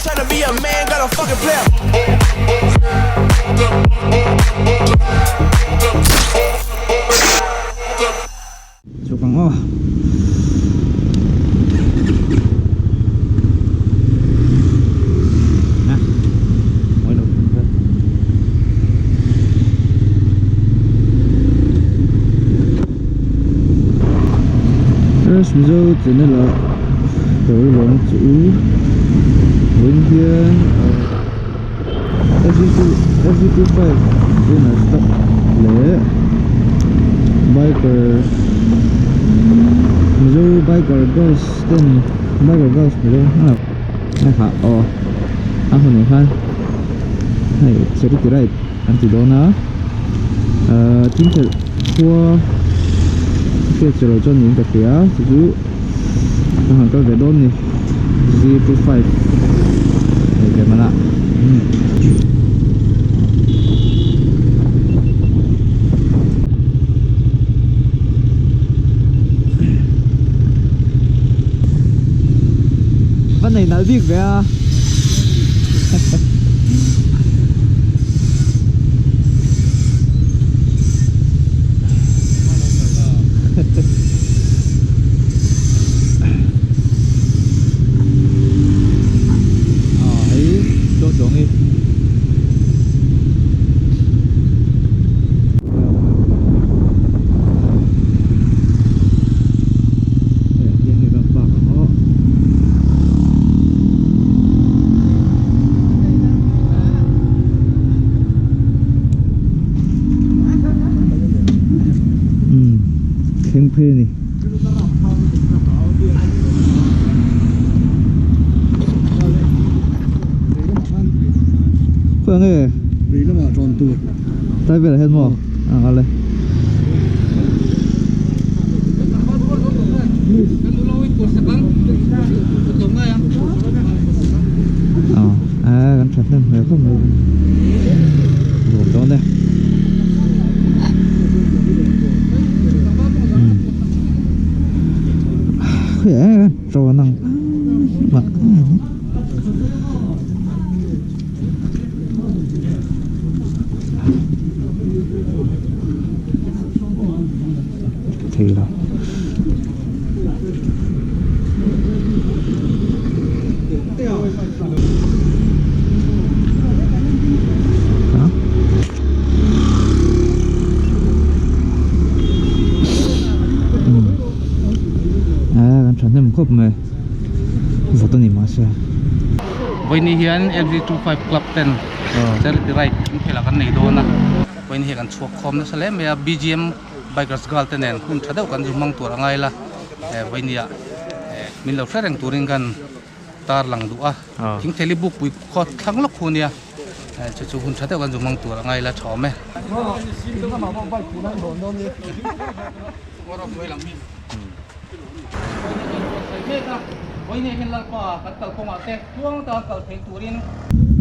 Chuk ang aw. Na. Mawi lo phun vel. First Mizo channel ah ka lo lawm chu u. Vawiin hian FZ FZ25 winner stock leh bikers Mizo biker girls ten biker girls Mizo a hah aw a hun ah khan hei charity ride an ti dawn a ahh thingthelh khua hriat chiah loh chuan niin ka hria chu chu ka han kal ve dawn a ni Z25 hei ve man a umm. Va nei nalh bik ve a. Thleng phei a ni. Khawi ang nge? Lei lamah tawn tur. Tlai velah hian maw? A nghal e. A kan tha hnem hmel khawp mai. Nuam dawn e. Khawi ang nge tawn ang mah. Thei lo a kan thahnem khawp mai vawt a ni mahse. Vawiin hian LG25 Club ten charity ride an khelh ah kan nei dawn a, vawiin hi kan chhuak khawm nasa hle mai a, BGM Bikers Girl te nen hun tha deuh kan zu hmang tur a ngai la, vawiin ah min lo hre reng turin kan tar lang duh a, thingtheli bukpui khaw thlang lawk khu nia, chu chu hun tha deuh kan zu hmang tur a ngai la tha awm e.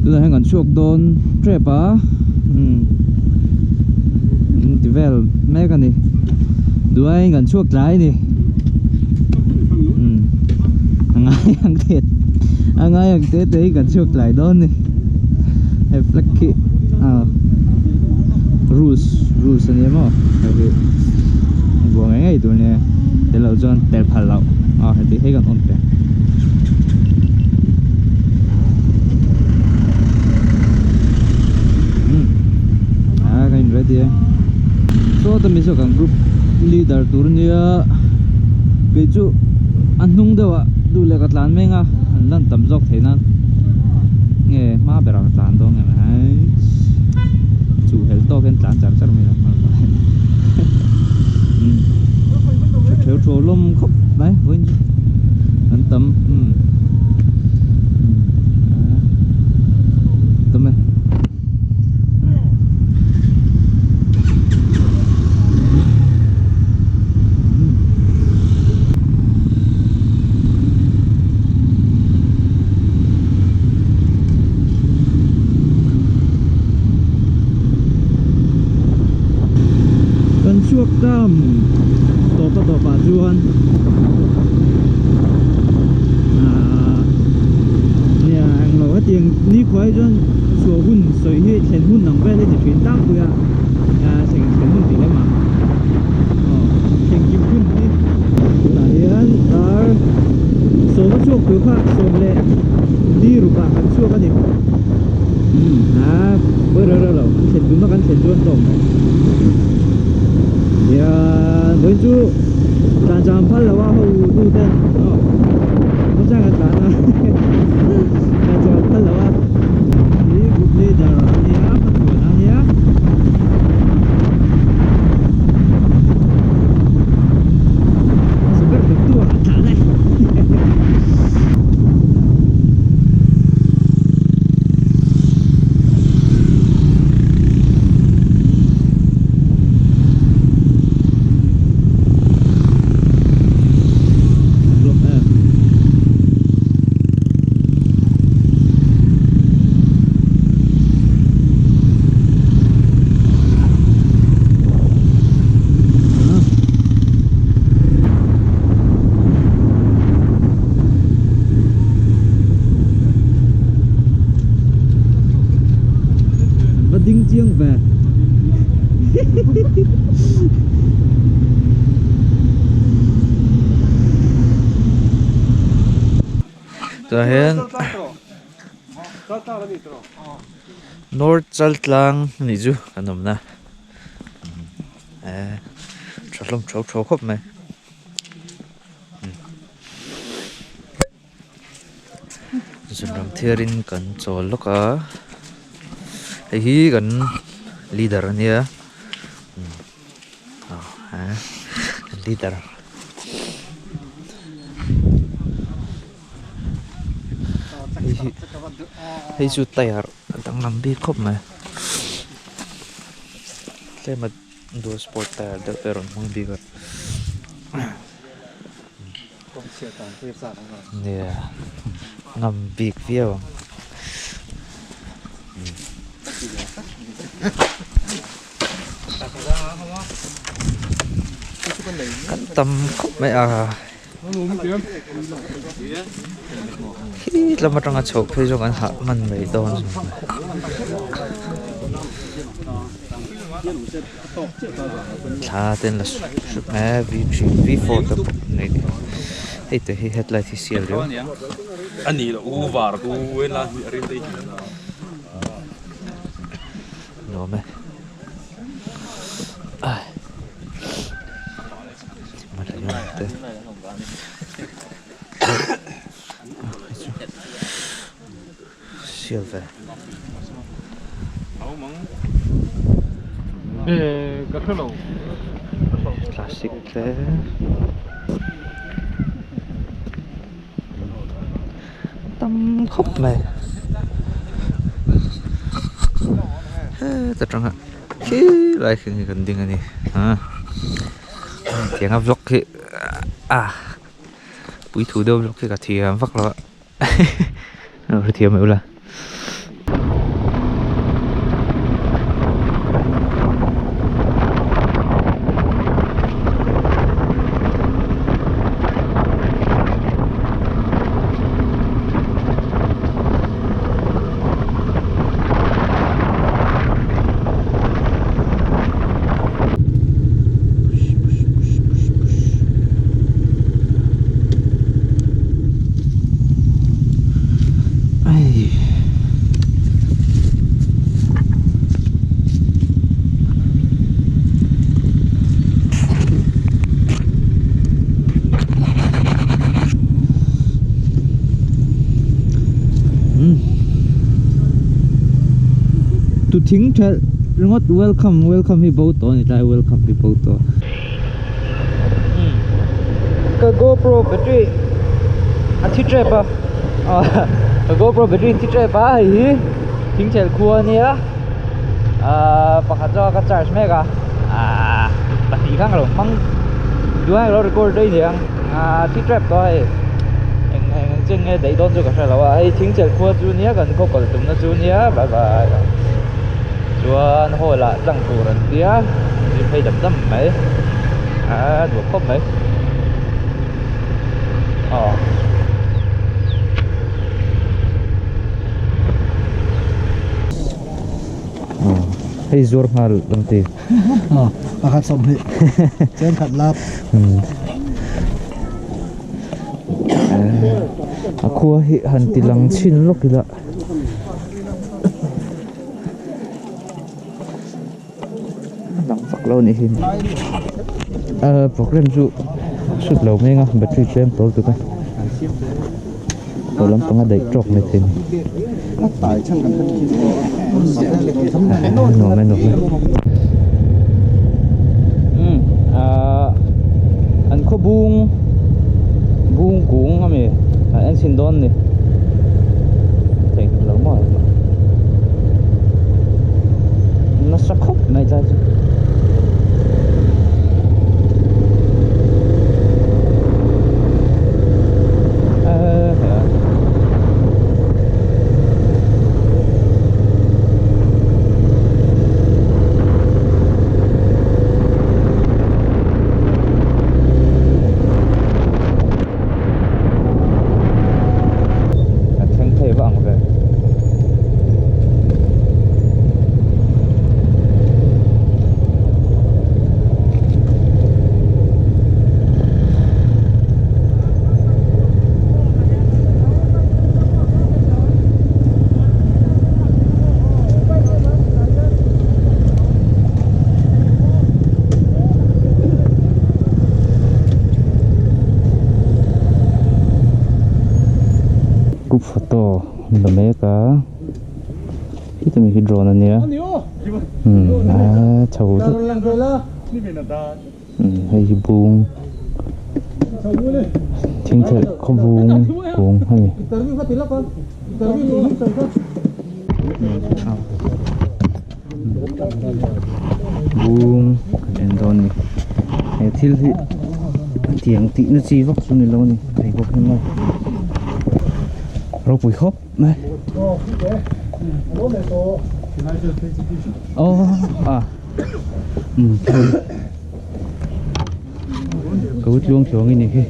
Tunah hian kan chhuak dawn tep a umm an ti vel mek a ni duhaiin kan chhuak tlai a ni umm a ngai ang te a ngai ang te te hi kan chhuak tlai dawn a ni hei flag khi ah rules rules a ni maw hei hi buai ngei ngei tur nia tel loh chuan tel phal loh aw heti hi kan awm teh umm a kan in ready e sawta mi saw kan group leader tur nia kei chu a hnung deuh ah duh leh ka tlan meng a an lan tam zawk theih nan nge hma berah ka tlan dawn nge mai chuh helh tawk hian tlan char char mai a tha theu thaw lawm khawp mai vawiin chu an tam umm tam e. Kan chhuak tam tawp a tawp ah chuan ahh nia englo Hetiang nikhua hi chuan chhuah hun sawi hi thlen hun ang vel a ni thin tlangpui a, thlen thlen hun tih lem ah aw thlen kim hun hi tunah hian dar sawma chhuak tur kha sawm leh li ruk ah kan chhuak a ni a pawi reuh reuh lo kan thlen tumna kan thlen chuan tawk mai hian vawiin chu tlan cham phal lo a ho tu ten aw khawchang an tlan a tlan cham phal lo a hi group leader a nia hmachhuan a nia hmasa ber ber tu ah an tlan e. Va ding chiang ve. Tah hian North Chaltlang anih chu kan awmna eh tha hlawm tho tho khawp mai. Zunram thiarin kan chawl lawk a hei hi kan leader a nia leader hei hi hei chu tyre a danglam bik khawp mai tlem a dual sport tyre deuh te a rawn hmang bik a. Nia ngam bik viau ang. Kan tam khawp mai a khi lam atanga chhoh phei zawng an hah hman mai dawn. Thla te an la sup sup mai a v three v four te pawh an nei a hei te hi headlight hi sial riau nuam e ai te hei chu sial ve. Classic te tam khawp mai heta tanga khi lai khi kan ding a ni a tianga vlog hi a puithu deuh vlog hi ka thiam vak lo a. Lo hrethiam mai ula. Tu thing thelh ringawt welcome welcome hi bo tawh a ni tlai welcome hi bo tawh. Ka GoPro battery a thi tep a ka GoPro battery thi tep a hei hi thingthel khua a nia ahh pakhat zawk a ka charge mek a ahh pahnih khan ka lo hmang duai ka lo record daih ni ang ahh thi tep tawh a hei eng eng chen nge daih dawn chu ka hre lo a hei thingthel khua chu nia kan khaw kal tumna chu nia bye bye chuan hall ah tlang tur an tia. Zir phei dam dam mai a duh khawp mai aw. Hei zuar nghal ang ti. Pakhat sawmhnih chen khat lap. A khua hi han ti lang chhin lawk ila. Lang vak lo nih hi. Program chu sut lo mai anga battery tlem tawl tuk a. Aw lampang a daih tawk mai thei a ni. Nuam e nuam e. Umm ahh an khaw bung bung kung ami an en chhin dawn a ni. Theihnghilh lo maw nasa khawp mai tlai chu. A thleng thei vang ve. Group photo an la mek a khiti mai khi drone ania umm a chho deuh umm hei hi bung thingthelh khaw bung kung a ni. Bung kan en dawn a ni he thil hi tiang tih na chi vak chu ni lo a ni thei bawk hi maw ropui khawp mai aw a umm ka u tluang tluang i ni hi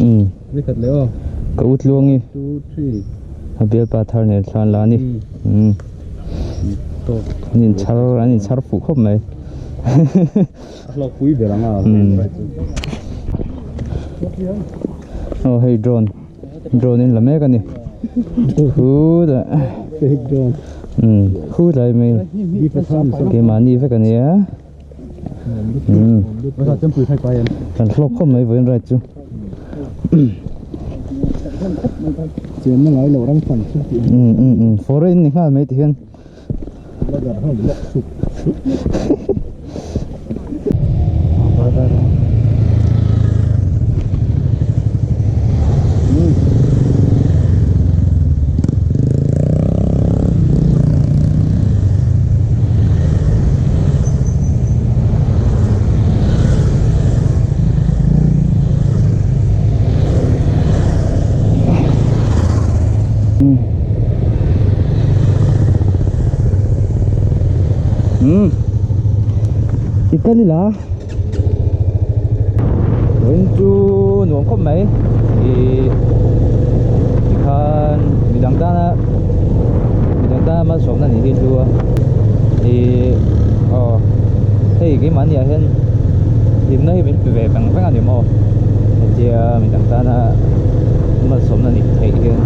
umm ka u tluang i a bialpa thar nen thlan la a ni umm an in chhar an in chhar fuh khawp mai aw hei drone drone in la mek a ni khutah umm khutlai mai keimahni vek a nia umm kan hlawk khawp mai vawiin ride chu. Umm umm umm foreign ni nghal mai ti hian. Umm i kal ila vawiin chu nuam khawp mai ih tikhan midang tana midang tana malsawmna nih hi chu a ih aw hei keimahni ah hian hlimna hi min pe ve veng veng a ni maw hetia midang tana malsawmna nih theih hian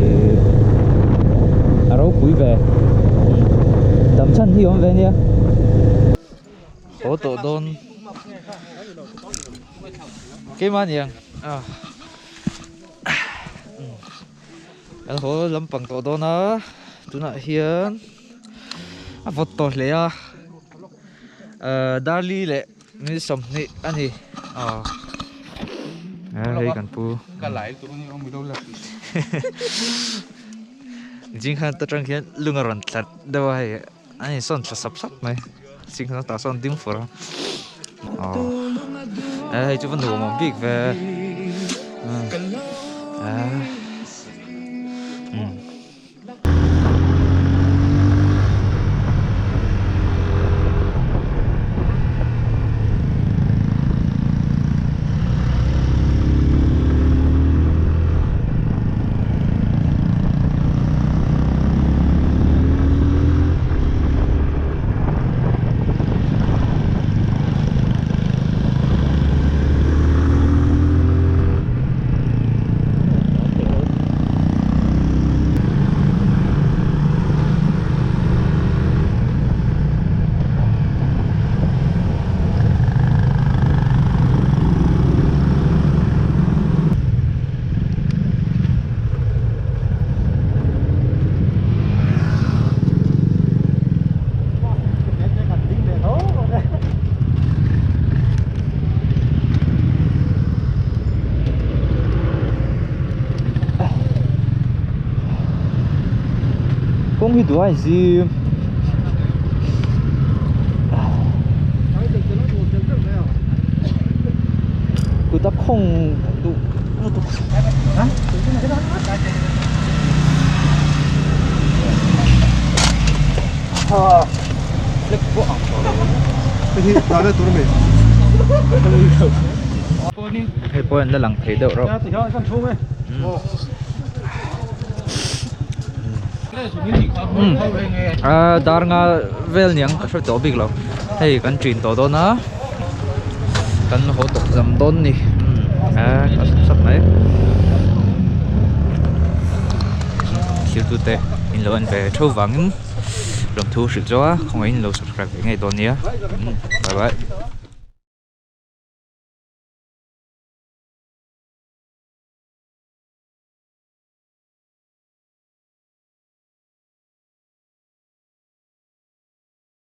ih a ropui ve dam chhan hi a awm ve ania. Haw tawh dawn keimah ni ang ah kan haw lampang tawh dawn a tunah hian a vawt tawh hle a ah darli leh ni sawmhnih a ni aw hei kan pu zing khan ta tang hian lung a rawn tlat deuh a hei. A insawn thla sap sap mai sing khan tah sawn ding fur a aw hei chu va nuam awm bik ve umm. Kawng hi duh a inzim. Kut a khawng duh lutuk. Hei pawh an la lang thei deuh reuh. A dar nga vel niang ka hre tawh bik lo hei kan ṭin tawh dawn a kan haw tawk zam dawn ni a a sap sap mai thil tu te in lo en ve tho vangin lawmthu hrilh chu a khawngaih in lo subscribe ve ngei dawn nia bye bye.